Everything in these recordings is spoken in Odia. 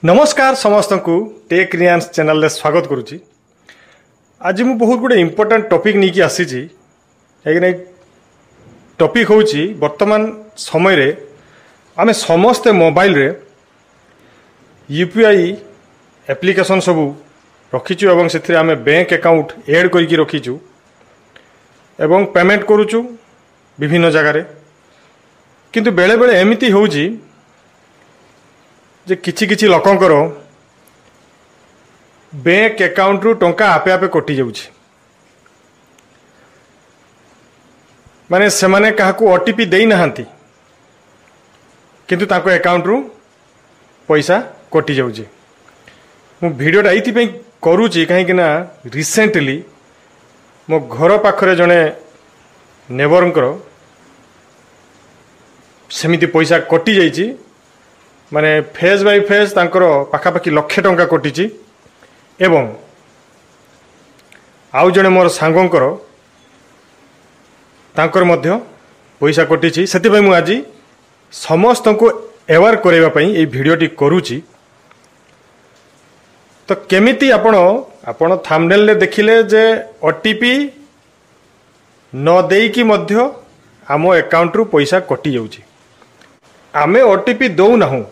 ନମସ୍କାର ସମସ୍ତଙ୍କୁ, ଟେକ୍ ରିଆନ୍ସ ଚ୍ୟାନେଲରେ ସ୍ୱାଗତ କରୁଛି। ଆଜି ମୁଁ ବହୁତ ଗୋଟେ ଇମ୍ପୋର୍ଟାଣ୍ଟ ଟପିକ୍ ନେଇକି ଆସିଛି, କାହିଁକିନା ଏଇ ଟପିକ୍ ହେଉଛି ବର୍ତ୍ତମାନ ସମୟରେ ଆମେ ସମସ୍ତେ ମୋବାଇଲରେ ୟୁପିଆଇ ଆପ୍ଲିକେସନ୍ ସବୁ ରଖିଛୁ ଏବଂ ସେଥିରେ ଆମେ ବ୍ୟାଙ୍କ ଆକାଉଣ୍ଟ ଏଡ଼୍ କରିକି ରଖିଛୁ ଏବଂ ପେମେଣ୍ଟ କରୁଛୁ ବିଭିନ୍ନ ଜାଗାରେ। କିନ୍ତୁ ବେଳେବେଳେ ଏମିତି ହେଉଛି ଯେ କିଛି କିଛି ଲୋକଙ୍କର ବ୍ୟାଙ୍କ ଆକାଉଣ୍ଟରୁ ଟଙ୍କା ଆପେ ଆପେ କଟିଯାଉଛି, ମାନେ ସେମାନେ କାହାକୁ ଓଟିପି ଦେଇନାହାନ୍ତି କିନ୍ତୁ ତାଙ୍କ ଆକାଉଣ୍ଟରୁ ପଇସା କଟିଯାଉଛି। ମୁଁ ଭିଡ଼ିଓଟା ଏଇଥିପାଇଁ କରୁଛି କାହିଁକିନା ରିସେଣ୍ଟଲି ମୋ ଘର ପାଖରେ ଜଣେ ନେବରଙ୍କର ସେମିତି ପଇସା କଟିଯାଇଛି, ମାନେ ଫେଜ୍ ବାଇ ଫେଜ୍ ତାଙ୍କର ପାଖାପାଖି ଲକ୍ଷେ ଟଙ୍କା କଟିଛି। ଏବଂ ଆଉ ଜଣେ ମୋର ସାଙ୍ଗଙ୍କର ତାଙ୍କର ମଧ୍ୟ ପଇସା କଟିଛି। ସେଥିପାଇଁ ମୁଁ ଆଜି ସମସ୍ତଙ୍କୁ ଆୱାର କରାଇବା ପାଇଁ ଏଇ ଭିଡ଼ିଓଟି କରୁଛି। ତ କେମିତି ଆପଣ ଥାମ୍ବନେଲ୍ରେ ଦେଖିଲେ ଯେ ଓଟିପି ନ ଦେଇକି ମଧ୍ୟ ଆମ ଆକାଉଣ୍ଟରୁ ପଇସା କଟିଯାଉଛି। ଆମେ ଓଟିପି ଦେଉନାହୁଁ,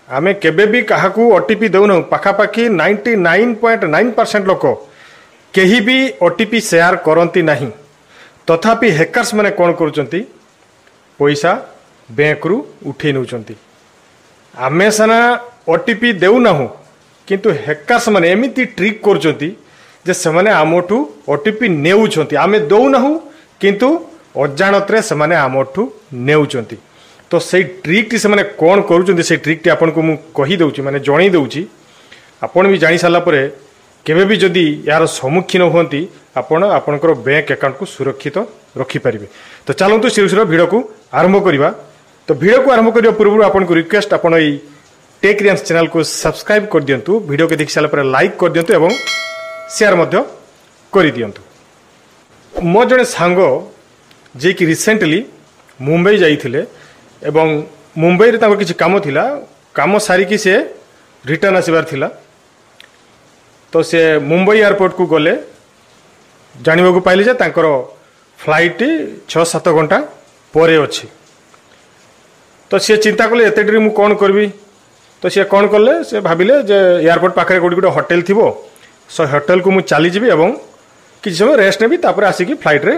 ଆମେ କେବେ ବି କାହାକୁ ଓଟିପି ଦେଉନାହୁଁ। ପାଖାପାଖି 99.9% ଲୋକ କେହି ବି ଓଟିପି ସେୟାର କରନ୍ତି ନାହିଁ। ତଥାପି ହ୍ୟାକର୍ସ ମାନେ କ'ଣ କରୁଛନ୍ତି, ପଇସା ବ୍ୟାଙ୍କରୁ ଉଠେଇ ନେଉଛନ୍ତି। ଆମେ ସିନା ଓଟିପି ଦେଉନାହୁଁ, କିନ୍ତୁ ହ୍ୟାକର୍ସ ମାନେ ଏମିତି ଟ୍ରିକ୍ କରୁଛନ୍ତି ଯେ ସେମାନେ ଆମଠୁ ଓଟିପି ନେଉଛନ୍ତି। ଆମେ ଦେଉନାହୁଁ କିନ୍ତୁ ଅଜାଣତରେ ସେମାନେ ଆମଠୁ ନେଉଛନ୍ତି। ତ ସେଇ ଟ୍ରିକ୍ଟି ସେମାନେ କ'ଣ କରୁଛନ୍ତି, ସେଇ ଟ୍ରିକ୍ଟି ଆପଣଙ୍କୁ ମୁଁ କହିଦେଉଛି, ମାନେ ଜଣେଇ ଦେଉଛି। ଆପଣ ବି ଜାଣିସାରିଲା ପରେ କେବେ ବି ଯଦି ଏହାର ସମ୍ମୁଖୀନ ହୁଅନ୍ତି, ଆପଣ ଆପଣଙ୍କର ବ୍ୟାଙ୍କ ଆକାଉଣ୍ଟକୁ ସୁରକ୍ଷିତ ରଖିପାରିବେ। ତ ଚାଲନ୍ତୁ ଶୀଘ୍ର ଶୀଘ୍ର ଭିଡ଼ିଓକୁ ଆରମ୍ଭ କରିବା। ତ ଭିଡ଼ିଓକୁ ଆରମ୍ଭ କରିବା ପୂର୍ବରୁ ଆପଣଙ୍କୁ ରିକ୍ୱେଷ୍ଟ, ଆପଣ ଏଇ ଟେକ୍ ରିଆନ୍ସ ଚ୍ୟାନେଲକୁ ସବସ୍କ୍ରାଇବ୍ କରିଦିଅନ୍ତୁ, ଭିଡ଼ିଓକୁ ଦେଖି ସାରିଲା ପରେ ଲାଇକ୍ କରିଦିଅନ୍ତୁ ଏବଂ ସେୟାର ମଧ୍ୟ କରିଦିଅନ୍ତୁ। ମୋ ଜଣେ ସାଙ୍ଗ ଯିଏକି ରିସେଣ୍ଟଲି ମୁମ୍ବାଇ ଯାଇଥିଲେ ଏବଂ ମୁମ୍ବାଇରେ ତାଙ୍କର କିଛି କାମ ଥିଲା, କାମ ସାରିକି ସେ ରିଟର୍ନ ଆସିବାର ଥିଲା। ତ ସେ ମୁମ୍ବାଇ ଏୟାରପୋର୍ଟକୁ ଗଲେ, ଜାଣିବାକୁ ପାଇଲେ ଯେ ତାଙ୍କର ଫ୍ଲାଇଟ୍ଟି 6-7 ଘଣ୍ଟା ପରେ ଅଛି। ତ ସିଏ ଚିନ୍ତା କଲେ ଏତେ ଡେରି ମୁଁ କ'ଣ କରିବି। ତ ସିଏ କ'ଣ କଲେ, ସେ ଭାବିଲେ ଯେ ଏୟାରପୋର୍ଟ ପାଖରେ କେଉଁଠି ଗୋଟେ ହୋଟେଲ ଥିବ, ସେ ହୋଟେଲକୁ ମୁଁ ଚାଲିଯିବି ଏବଂ କିଛି ସମୟ ରେଷ୍ଟ ନେବି, ତାପରେ ଆସିକି ଫ୍ଲାଇଟ୍ରେ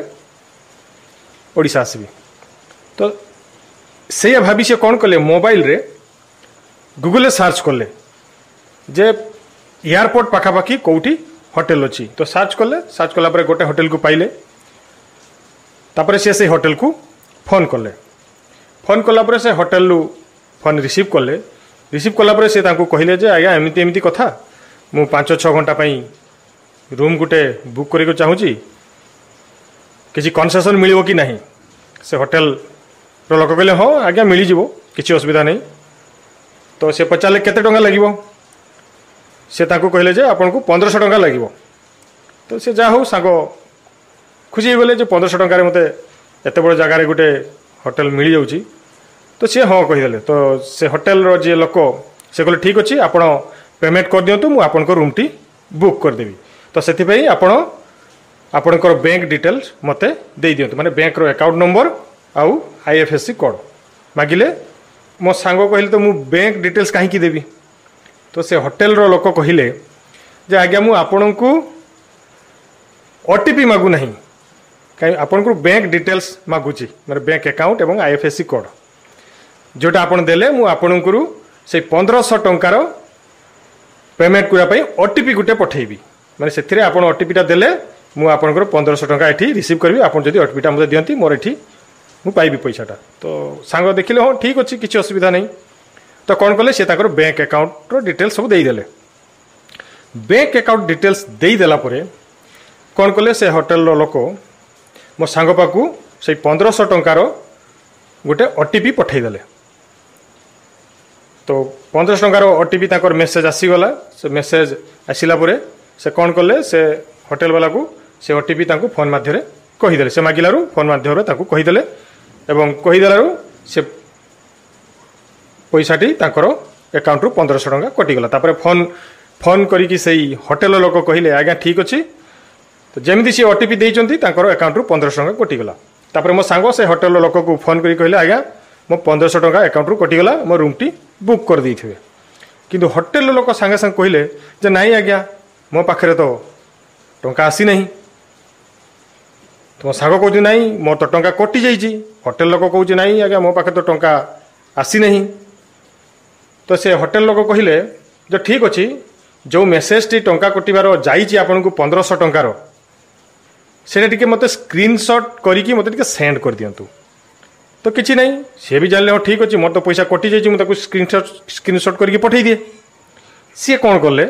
ଓଡ଼ିଶା ଆସିବି। ତ ସେଇଆ ଭାବି ସେ କ'ଣ କଲେ, ମୋବାଇଲରେ ଗୁଗୁଲରେ ସର୍ଚ୍ଚ କଲେ ଯେ ଏୟାରପୋର୍ଟ ପାଖାପାଖି କେଉଁଠି ହୋଟେଲ ଅଛି। ତ ସର୍ଚ୍ଚ କଲେ, ସର୍ଚ୍ଚ କଲା ପରେ ଗୋଟେ ହୋଟେଲକୁ ପାଇଲେ। ତାପରେ ସେ ସେଇ ହୋଟେଲକୁ ଫୋନ୍ କଲେ। ଫୋନ୍ କଲା ପରେ ସେ ହୋଟେଲରୁ ଫୋନ୍ ରିସିଭ୍ କଲେ। ରିସିଭ୍ କଲା ପରେ ସେ ତାଙ୍କୁ କହିଲେ ଯେ ଆଜ୍ଞା ଏମିତି ଏମିତି କଥା, ମୁଁ 5-6 ଘଣ୍ଟା ପାଇଁ ରୁମ୍ ଗୋଟେ ବୁକ୍ କରିବାକୁ ଚାହୁଁଛି, କିଛି କନସେସନ୍ ମିଳିବ କି ନାହିଁ? ସେ ହୋଟେଲର ଲୋକ କହିଲେ ହଁ ଆଜ୍ଞା ମିଳିଯିବ, କିଛି ଅସୁବିଧା ନାହିଁ। ତ ସେ ପଚାରିଲେ କେତେ ଟଙ୍କା ଲାଗିବ? ସେ ତାଙ୍କୁ କହିଲେ ଯେ ଆପଣଙ୍କୁ 1500 ଟଙ୍କା ଲାଗିବ। ତ ସେ ଯାହା ହଉ ସାଙ୍ଗ ଖୁସି ହେଇଗଲେ ଯେ 1500 ଟଙ୍କାରେ ମୋତେ ଏତେ ବଡ଼ ଜାଗାରେ ଗୋଟେ ହୋଟେଲ ମିଳିଯାଉଛି। ତ ସିଏ ହଁ କହିଦେଲେ। ତ ସେ ହୋଟେଲର ଯିଏ ଲୋକ ସେ କହିଲେ ଠିକ୍ ଅଛି, ଆପଣ ପେମେଣ୍ଟ କରିଦିଅନ୍ତୁ, ମୁଁ ଆପଣଙ୍କ ରୁମ୍ଟି ବୁକ୍ କରିଦେବି। ତ ସେଥିପାଇଁ ଆପଣ ଆପଣଙ୍କର ବ୍ୟାଙ୍କ ଡିଟେଲ୍ସ ମୋତେ ଦେଇଦିଅନ୍ତୁ, ମାନେ ବ୍ୟାଙ୍କର ଆକାଉଣ୍ଟ ନମ୍ବର ଆଉ IFSC code ମାଗିଲେ। ମୋ ସାଙ୍ଗ କହିଲେ ତ ମୁଁ ବ୍ୟାଙ୍କ ଡିଟେଲ୍ସ କାହିଁକି ଦେବି? ତ ସେ ହୋଟେଲର ଲୋକ କହିଲେ ଯେ ଆଜ୍ଞା ମୁଁ ଆପଣଙ୍କୁ OTP ମାଗୁନାହିଁ, କାହିଁ ଆପଣଙ୍କୁ ବ୍ୟାଙ୍କ ଡିଟେଲ୍ସ ମାଗୁଛି, ମାନେ ବ୍ୟାଙ୍କ ଆକାଉଣ୍ଟ ଏବଂ IFSC code, ଯେଉଁଟା ଆପଣ ଦେଲେ ମୁଁ ଆପଣଙ୍କର ସେଇ 1500 ଟଙ୍କାର ପେମେଣ୍ଟ କରିବା ପାଇଁ OTP ଗୋଟେ ପଠେଇବି, ମାନେ ସେଥିରେ ଆପଣ OTPଟା ଦେଲେ ମୁଁ ଆପଣଙ୍କର 1500 ଟଙ୍କା ଏଠି ରିସିଭ୍ କରିବି। ଆପଣ ଯଦି OTPଟା ମୋତେ ଦିଅନ୍ତି ମୋର ଏଠି ମୁଁ ପାଇବି ପଇସାଟା। ତ ସାଙ୍ଗ ଦେଖିଲେ ହଁ ଠିକ୍ ଅଛି, କିଛି ଅସୁବିଧା ନାହିଁ। ତ କ'ଣ କଲେ, ସେ ତାଙ୍କର ବ୍ୟାଙ୍କ ଆକାଉଣ୍ଟର ଡିଟେଲ୍ସ ସବୁ ଦେଇଦେଲେ। ବ୍ୟାଙ୍କ ଆକାଉଣ୍ଟ ଡିଟେଲ୍ସ ଦେଇଦେଲା ପରେ କ'ଣ କଲେ, ସେ ହୋଟେଲର ଲୋକ ମୋ ସାଙ୍ଗ ପାଖକୁ ସେଇ 1500 ଟଙ୍କାର ଗୋଟେ OTP ପଠେଇଦେଲେ। ତ 1500 ଟଙ୍କାର OTP ତାଙ୍କର ମେସେଜ୍ ଆସିଗଲା। ସେ ମେସେଜ୍ ଆସିଲା ପରେ ସେ କ'ଣ କଲେ, ସେ ହୋଟେଲ ବାଲାକୁ ସେ OTP ତାଙ୍କୁ ଫୋନ୍ ମାଧ୍ୟମରେ କହିଦେଲେ। ସେ ମାଗିଲାରୁ ଫୋନ୍ ମାଧ୍ୟମରେ ତାଙ୍କୁ କହିଦେଲେ ଏବଂ କହିଦେଲାରୁ ସେ ପଇସାଟି ତାଙ୍କର ଆକାଉଣ୍ଟରୁ 1500 ଟଙ୍କା କଟିଗଲା। ତାପରେ ଫୋନ୍ କରିକି ସେଇ ହୋଟେଲ ଲୋକ କହିଲେ, ଆଜ୍ଞା ଠିକ୍ ଅଛି। ତ ଯେମିତି ସିଏ ଓଟିପି ଦେଇଛନ୍ତି, ତାଙ୍କର ଆକାଉଣ୍ଟରୁ 1500 ଟଙ୍କା କଟିଗଲା। ତାପରେ ମୋ ସାଙ୍ଗ ସେ ହୋଟେଲର ଲୋକକୁ ଫୋନ୍ କରି କହିଲେ, ଆଜ୍ଞା ମୋ 1500 ଟଙ୍କା ଆକାଉଣ୍ଟରୁ କଟିଗଲା, ମୋ ରୁମ୍ଟି ବୁକ୍ କରିଦେଇଥିବେ। କିନ୍ତୁ ହୋଟେଲର ଲୋକ ସାଙ୍ଗେ ସାଙ୍ଗେ କହିଲେ ଯେ ନାଇଁ ଆଜ୍ଞା, ମୋ ପାଖରେ ତ ଟଙ୍କା ଆସିନାହିଁ। ତୁମ ସାଙ୍ଗ କହୁଛି, ନାଇଁ ମୋର ତ ଟଙ୍କା କଟିଯାଇଛି। ହୋଟେଲ ଲୋକ କହୁଛି, ନାଇଁ ଆଜ୍ଞା, ମୋ ପାଖରେ ତ ଟଙ୍କା ଆସିନାହିଁ। ତ ସେ ହୋଟେଲ ଲୋକ କହିଲେ ଯେ ଠିକ୍ ଅଛି, ଯେଉଁ ମେସେଜଟି ଟଙ୍କା କଟିବାର ଯାଇଛି ଆପଣଙ୍କୁ 1500 ଟଙ୍କାର, ସେଇଟା ଟିକେ ମୋତେ ସ୍କ୍ରିନସଟ୍ କରିକି ମୋତେ ଟିକେ ସେଣ୍ଡ କରିଦିଅନ୍ତୁ। ତ କିଛି ନାହିଁ, ସିଏ ବି ଜାଣିଲେ, ହଁ ଠିକ୍ ଅଛି, ମୋର ତ ପଇସା କଟିଯାଇଛି, ମୁଁ ତାକୁ ସ୍କ୍ରିନସଟ୍ କରିକି ପଠାଇ ଦିଏ। ସିଏ କ'ଣ କଲେ,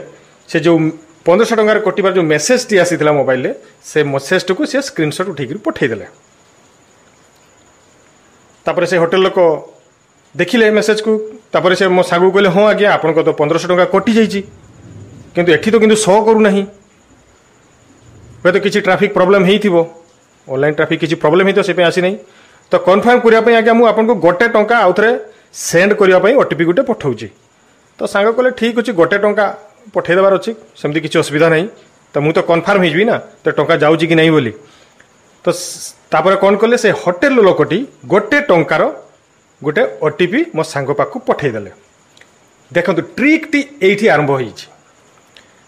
ସେ ଯେଉଁ 1500 ଟଙ୍କାର କଟିବାର ଯେଉଁ ମେସେଜଟି ଆସିଥିଲା ମୋବାଇଲରେ, ସେ ମେସେଜଟିକୁ ସେ ସ୍କ୍ରିନସଟ୍ ଉଠେଇକିରି ପଠାଇଦେଲେ। ତାପରେ ସେ ହୋଟେଲ ଲୋକ ଦେଖିଲେ ମେସେଜକୁ। ତାପରେ ସେ ମୋ ସାଙ୍ଗକୁ କହିଲେ, ହଁ ଆଜ୍ଞା, ଆପଣଙ୍କ ତ 1500 ଟଙ୍କା କଟିଯାଇଛି, କିନ୍ତୁ ଏଠି ତ କିନ୍ତୁ ଶୋ କରୁନାହିଁ। ହୁଏତ କିଛି ଟ୍ରାଫିକ୍ ପ୍ରୋବ୍ଲେମ୍ ହେଇଥିବ, ଅନଲାଇନ୍ ଟ୍ରାଫିକ୍ କିଛି ପ୍ରୋବ୍ଲେମ୍ ହେଇଥିବ, ସେ ପାଇଁ ଆସିନାହିଁ। ତ କନଫର୍ମ କରିବା ପାଇଁ ଆଜ୍ଞା ମୁଁ ଆପଣଙ୍କୁ ଗୋଟେ ଟଙ୍କା ଆଉ ଥରେ ସେଣ୍ଡ କରିବା ପାଇଁ ଓଟିପି ଗୋଟେ ପଠାଉଛି। ତ ସାଙ୍ଗ କହିଲେ, ଠିକ୍ ଅଛି, ଗୋଟେ ଟଙ୍କା ପଠାଇ ଦେବାର ଅଛି, ସେମିତି କିଛି ଅସୁବିଧା ନାହିଁ, ତ ମୁଁ ତ କନଫର୍ମ ହେଇଯିବି ନା ତ ଟଙ୍କା ଯାଉଛି କି ନାହିଁ ବୋଲି। ତ ତାପରେ କ'ଣ କଲେ, ସେ ହୋଟେଲ ଲୋକଟି ଗୋଟେ ଟଙ୍କାର ଗୋଟେ ଓଟିପି ମୋ ସାଙ୍ଗ ପାଖକୁ ପଠାଇଦେଲେ। ଦେଖନ୍ତୁ, ଟ୍ରିକ୍ଟି ଏଇଠି ଆରମ୍ଭ ହେଇଛି।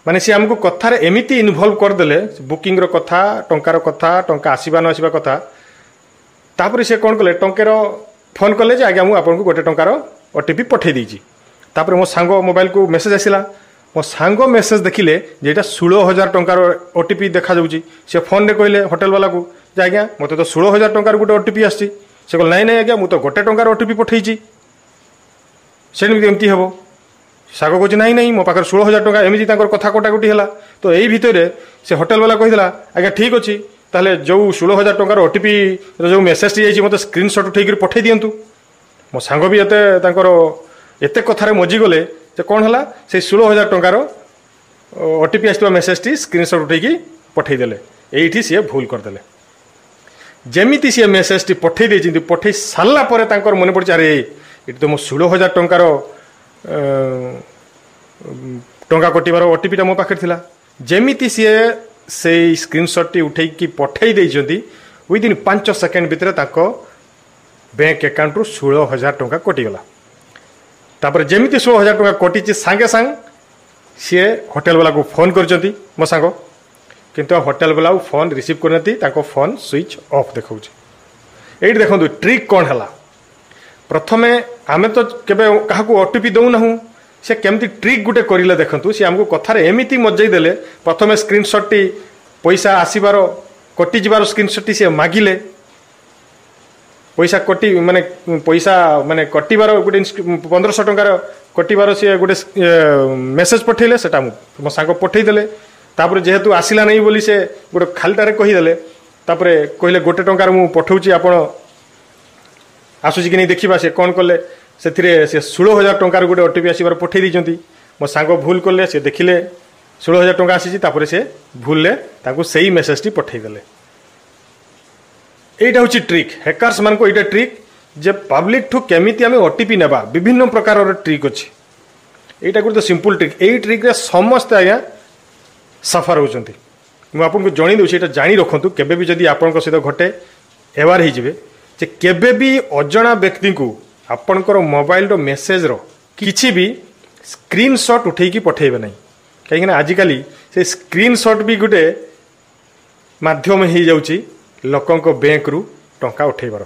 ମାନେ ସେ ଆମକୁ କଥାରେ ଏମିତି ଇନଭଲ୍ଭ କରିଦେଲେ, ବୁକିଂର କଥା, ଟଙ୍କାର କଥା, ଟଙ୍କା ଆସିବା ନ ଆସିବା କଥା। ତାପରେ ସେ କ'ଣ କଲେ, ଟଙ୍କାର ଫୋନ୍ କଲେ ଯେ ଆଜ୍ଞା, ମୁଁ ଆପଣଙ୍କୁ ଗୋଟେ ଟଙ୍କାର ଓଟିପି ପଠାଇ ଦେଇଛି। ତାପରେ ମୋ ସାଙ୍ଗ ମୋବାଇଲକୁ ମେସେଜ ଆସିଲା। ମୋ ସାଙ୍ଗ ମେସେଜ ଦେଖିଲେ ଯେ ଏଇଟା 16,000 ଟଙ୍କାର ଓଟିପି ଦେଖାଯାଉଛି। ସେ ଫୋନ୍ରେ କହିଲେ ହୋଟେଲ ବାଲାକୁ ଯେ ଆଜ୍ଞା, ମୋତେ ତ 16,000 ଟଙ୍କାର ଗୋଟେ ଓଟିପି ଆସିଛି। ସେ କହିଲେ, ନାଇଁ ନାଇଁ ଆଜ୍ଞା, ମୁଁ ତ ଗୋଟେ ଟଙ୍କାର ଓଟିପି ପଠେଇଛି, ସେମିତି ଏମିତି ହେବ? ସାଙ୍ଗ କହୁଛି, ନାଇଁ ନାଇଁ, ମୋ ପାଖରେ 16,000 ଟଙ୍କା। ଏମିତି ତାଙ୍କର କଥା କଟାକଟି ହେଲା। ତ ଏଇ ଭିତରେ ସେ ହୋଟେଲ ବାଲା କହିଥିଲା, ଆଜ୍ଞା ଠିକ୍ ଅଛି, ତାହେଲେ ଯେଉଁ 16,000 ଟଙ୍କାର ଓଟିପିର ଯେଉଁ ମେସେଜଟି ଯାଇଛି, ମୋତେ ସ୍କ୍ରିନସଟ୍ ଉଠେଇକିରି ପଠାଇ ଦିଅନ୍ତୁ। ମୋ ସାଙ୍ଗ ବି ଏତେ ତାଙ୍କର ଏତେ କଥାରେ ମଜିଗଲେ ଯେ କ'ଣ ହେଲା, ସେଇ 16,000 ଟଙ୍କାର ଓଟିପି ଆସିଥିବା ମେସେଜଟି ସ୍କ୍ରିନସଟ୍ ଉଠେଇକି ପଠାଇଦେଲେ। ଏଇଠି ସିଏ ଭୁଲ କରିଦେଲେ। ଯେମିତି ସିଏ ମେସେଜଟି ପଠାଇ ଦେଇଛନ୍ତି, ପଠାଇ ସାରିଲା ପରେ ତାଙ୍କର ମନେ ପଡ଼ିଛି, ଆରେ ଏଠି ତ ମୋ 16,000 ଟଙ୍କାର ଟଙ୍କା କଟିବାର ଓଟିପିଟା ମୋ ପାଖରେ ଥିଲା। ଯେମିତି ସିଏ ସେଇ ସ୍କ୍ରିନସଟ୍ଟି ଉଠେଇକି ପଠାଇ ଦେଇଛନ୍ତି, ୱିଦିନ୍ 5 ସେକେଣ୍ଡ ଭିତରେ ତାଙ୍କ ବ୍ୟାଙ୍କ ଆକାଉଣ୍ଟରୁ 16,000 ଟଙ୍କା କଟିଗଲା। ତାପରେ ଯେମିତି 16,000 ଟଙ୍କା କଟିଛି, ସାଙ୍ଗେ ସାଙ୍ଗେ ସିଏ ହୋଟେଲ ବାଲାକୁ ଫୋନ୍ କରିଛନ୍ତି ମୋ ସାଙ୍ଗ। କିନ୍ତୁ ହୋଟେଲ ବାଲା ଆଉ ଫୋନ୍ ରିସିଭ୍ କରିନାହାନ୍ତି, ତାଙ୍କ ଫୋନ୍ ସୁଇଚ୍ ଅଫ୍ ଦେଖାଉଛି। ଏଇଠି ଦେଖନ୍ତୁ ଟ୍ରିକ୍ କ'ଣ ହେଲା। ପ୍ରଥମେ ଆମେ ତ କେବେ କାହାକୁ ଓଟିପି ଦେଉନାହୁଁ, ସେ କେମିତି ଟ୍ରିକ୍ ଗୋଟେ କରିଲେ ଦେଖନ୍ତୁ। ସେ ଆମକୁ କଥାରେ ଏମିତି ମଜେଇ ଦେଲେ। ପ୍ରଥମେ ସ୍କ୍ରିନସଟ୍ଟି, ପଇସା ଆସିବାର କଟିଯିବାର ସ୍କ୍ରିନସଟ୍ଟି ସେ ମାଗିଲେ। ପଇସା କଟି ମାନେ ପଇସା ମାନେ କଟିବାର ଗୋଟେ 1500 ଟଙ୍କାର କଟିବାର ସିଏ ଗୋଟେ ମେସେଜ ପଠେଇଲେ, ସେଟା ମୁଁ ମୋ ସାଙ୍ଗ ପଠେଇଦେଲେ। ତାପରେ ଯେହେତୁ ଆସିଲା ନାହିଁ ବୋଲି ସେ ଗୋଟେ ଖାଲିଟାରେ କହିଦେଲେ। ତାପରେ କହିଲେ, ଗୋଟେ ଟଙ୍କାର ମୁଁ ପଠଉଛି, ଆପଣ ଆସୁଛି କି ନାହିଁ ଦେଖିବା। ସେ କ'ଣ କଲେ, ସେଥିରେ ସେ 16,000 ଟଙ୍କାର ଗୋଟେ ଓଟିପି ଆସିବାର ପଠେଇ ଦେଇଛନ୍ତି। ମୋ ସାଙ୍ଗ ଭୁଲ କଲେ, ସେ ଦେଖିଲେ 16,000 ଟଙ୍କା ଆସିଛି। ତାପରେ ସେ ଭୁଲରେ ତାଙ୍କୁ ସେଇ ମେସେଜଟି ପଠେଇଦେଲେ। ଏଇଟା ହେଉଛି ଟ୍ରିକ୍, ହ୍ୟାକର୍ସ ମାନଙ୍କ ଏଇଟା ଟ୍ରିକ୍ ଯେ ପବ୍ଲିକଠୁ କେମିତି ଆମେ ଓଟିପି ନେବା। ବିଭିନ୍ନ ପ୍ରକାରର ଟ୍ରିକ୍ ଅଛି, ଏଇଟା ଗୋଟେ ସିମ୍ପଲ୍ ଟ୍ରିକ୍। ଏଇ ଟ୍ରିକ୍ରେ ସମସ୍ତେ ଆଜ୍ଞା ସଫର ହେଉଛନ୍ତି। ମୁଁ ଆପଣଙ୍କୁ ଜଣେଇ ଦେଉଛି, ଏଇଟା ଜାଣି ରଖନ୍ତୁ, କେବେ ବି ଯଦି ଆପଣଙ୍କ ସହିତ ଘଟେ ଆୱେର୍ ହେଇଯିବେ ଯେ କେବେ ବି ଅଜଣା ବ୍ୟକ୍ତିଙ୍କୁ ଆପଣଙ୍କର ମୋବାଇଲର ମେସେଜର କିଛି ବି ସ୍କ୍ରିନସଟ୍ ଉଠେଇକି ପଠେଇବେ ନାହିଁ। କାହିଁକିନା ଆଜିକାଲି ସେ ସ୍କ୍ରିନସଟ୍ ବି ଗୋଟେ ମାଧ୍ୟମ ହେଇଯାଉଛି ଲୋକଙ୍କ ବ୍ୟାଙ୍କରୁ ଟଙ୍କା ଉଠେଇବାର।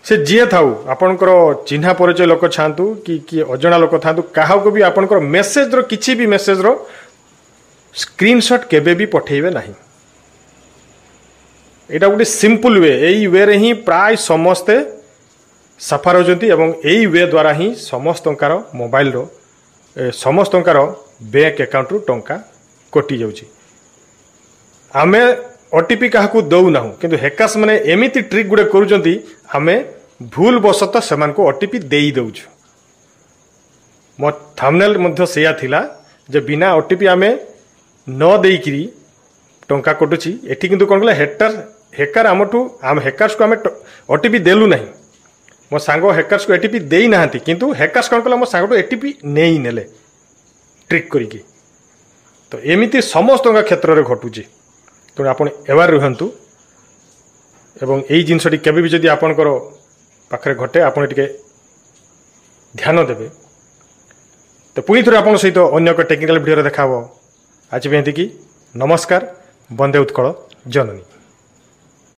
ସେ ଯିଏ ଥାଉ, ଆପଣଙ୍କର ଚିହ୍ନା ପରିଚୟ ଲୋକ ଥାଆନ୍ତୁ କି କିଏ ଅଜଣା ଲୋକ ଥାଆନ୍ତୁ, କାହାକୁ ବି ଆପଣଙ୍କର ମେସେଜର କିଛି ବି ମେସେଜର ସ୍କ୍ରିନସଟ୍ କେବେ ବି ପଠେଇବେ ନାହିଁ। ଏଇଟା ଗୋଟେ ସିମ୍ପଲ୍ we. ଏଇ ୱେରେ ହିଁ ପ୍ରାୟ ସମସ୍ତେ ସଫର ହେଉଛନ୍ତି ଏବଂ ଏଇ we ଦ୍ୱାରା ହିଁ ସମସ୍ତଙ୍କର ମୋବାଇଲର, ସମସ୍ତଙ୍କର ବ୍ୟାଙ୍କ ଆକାଉଣ୍ଟରୁ ଟଙ୍କା କଟିଯାଉଛି। ଆମେ ଓଟିପି କାହାକୁ ଦେଉନାହୁଁ, କିନ୍ତୁ ହ୍ୟାକର୍ସ ମାନେ ଏମିତି ଟ୍ରିକ୍ ଗୁଡ଼େ କରୁଛନ୍ତି, ଆମେ ଭୁଲ ବଶତଃ ସେମାନଙ୍କୁ ଓଟିପି ଦେଇ ଦେଉଛୁ। ମୋ ଥାମ୍ନେଲ୍ ମଧ୍ୟ ସେଇଆ ଥିଲା ଯେ ବିନା ଓଟିପି ଆମେ ନ ଦେଇକିରି ଟଙ୍କା କଟୁଛି। ଏଠି କିନ୍ତୁ କ'ଣ କଲେ ହେଟର ହ୍ୟାକର, ଆମଠୁ ଆମ ହ୍ୟାକର୍ସକୁ ଆମେ ଓଟିପି ଦେଲୁ ନାହିଁ। ମୋ ସାଙ୍ଗ ହ୍ୟାକର୍ସକୁ ଓଟିପି ଦେଇନାହାନ୍ତି, କିନ୍ତୁ ହ୍ୟାକର୍ସ କ'ଣ କଲା, ମୋ ସାଙ୍ଗଠୁ ଓଟିପି ନେଇ ନେଲେ ଟ୍ରିକ୍ କରିକି। ତ ଏମିତି ସମସ୍ତଙ୍କ କ୍ଷେତ୍ରରେ ଘଟୁଛି। ତେଣୁ ଆପଣ ଆୱେର୍ ରୁହନ୍ତୁ ଏବଂ ଏଇ ଜିନିଷଟି କେବେ ବି ଯଦି ଆପଣଙ୍କର ପାଖରେ ଘଟେ, ଆପଣ ଟିକେ ଧ୍ୟାନ ଦେବେ। ତ ପୁଣି ଥରେ ଆପଣଙ୍କ ସହିତ ଅନ୍ୟ ଏକ ଟେକ୍ନିକାଲ ଭିଡ଼ିଓରେ ଦେଖା ହେବ। ଆଜି ପାଇଁ ଏତିକି। ନମସ୍କାର। ବନ୍ଦେ ଉତ୍କଳ ଜନନୀ।